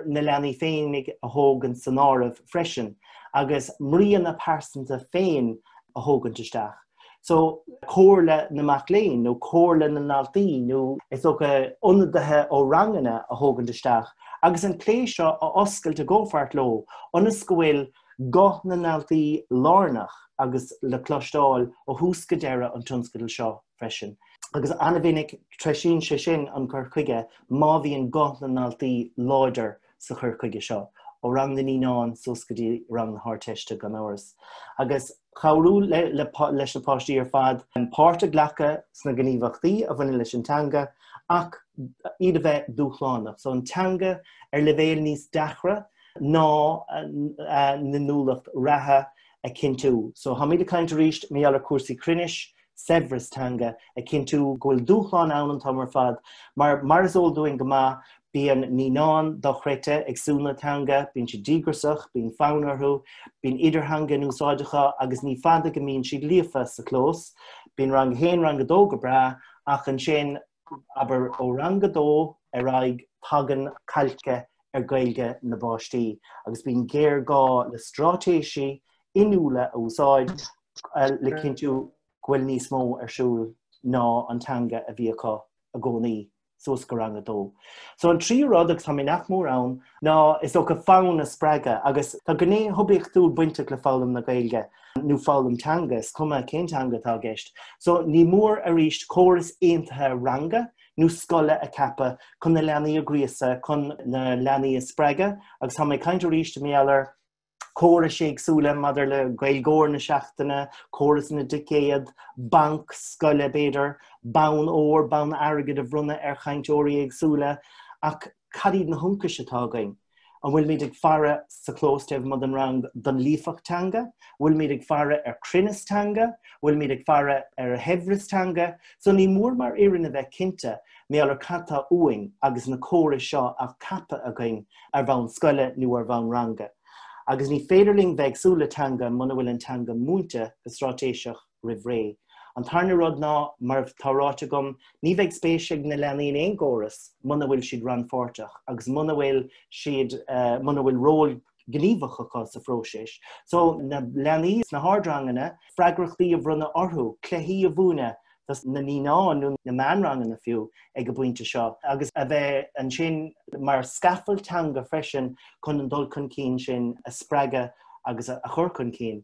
mór na leanaí féinig a thógaint san áireamh freisin agus mbríonna pearsanta féin a thógaint isteach. So, comhairle na mac léinn nó comhairle na ndaltaí nó is dócha ionadaithe ó ranganna a thógaint isteach agus an plé seo a oscailt i gcomhpháirt leo ionas go bhfuil guth na ndaltaí lárnach agus le cloisteáil ó thús go deireadh an tionscadail seo freisin. Agus an-mhinic treisíonn sé sin an cur chuige má bhíonn guth na ndaltaí láidir sa chur chuige seo, ó rang na naíonán suas go dtí rang na hArdteiste gan amhras. Agus cabhrú leis na páistí ar fad páirt a ghlacadh sna gníomhaíochtaí a bhaineann leis an teanga ach iad a bheith dúshlánach. So an teanga ar leibhéal níos deacra ná a n-inniúlacht reatha a chinntiú. So táimid ag caint arís mar gheall ar cúrsaí cruinnis, saibhreas teanga, a chinntiú go bhfuil dúshlán ann an t-am ar fad, mar mar is eol dúinn go maith, bíonn naíonáin dochreidte ag sú na teanga, bíonn siad díograiseach, bíonn fonn orthu, bíonn idirtheanga in úsáid acu agus ní fada go mbíonn siad líofa sa chlós. Bíonn rang a haon, rang a dó go breá ach ansin, abair ó rang a dó ar aghaidh, tagann cailce ar Ghaeilge na bpáistí agus bíonn géarghá le straitéisí inniúla a úsáid le cinntiú go bhfuil níos mó ar siúl ná an teanga a bhí acu i gcónaí suas go rang a dó. So an tríú rud, agus tá mé nach mór ann, ná is dócha fonn a spreagadh agus tá gné shuibiachtúil bainteach le foghlaim na Gaeilge nó foghlaim teanga, is cuma cén teanga atá i gceist. So ní mór arís córas aontaithe ranga nó scoile a ceapadh chun na leanaí a ghríosadh, chun na leanaí a spreagadh agus tá mé ag caint arís i mar gheall ar córais éagsúla maidir le Gaeilgeoir na Seachtaine, córas na dticéad, banc scoile b'fhéidir, bonn óir, bonn airgid a bhronnadh ar chainteoirí éagsúla, ach cad iad na hionchais atá againn? An bhfuilimid ag faire sa chlós taobh amuigh den rang don líofacht teanga? An bhfuilimid ag faire ar chruinneas teanga? An bhfuilimid ag faire ar shaibhreas teanga? So ní mór mar fhoireann a bheith cinnte mar gheall ar cad tá uainn agus na córais seo á ceapadh againn ar bhonn scoile nó ar bhonn ranga. Agus ní féidir linn bheith ag súil le teanga muna bhfuil an teanga múinte go straitéiseach roimh ré. An tarna rud ná, mar atá ráite agam, ní bheidh spéis ag na leanaí in aon gcóras muna bhfuil siad rannpháirteach agus muna bhfuil siad, muna bhfuil ról gníomhach acu sa phróiseas. So, na leanaí sna hardranganna, freagrachtaí a bhronnadh orthu, cluichí a mhúineadh dos na naíonáin nó na meánranganna fiú ag an bpointe seo agus a bheith ansin mar scaffold teanga freisin chun an dul chun cinn sin a spreagadh agus a chur chun cinn.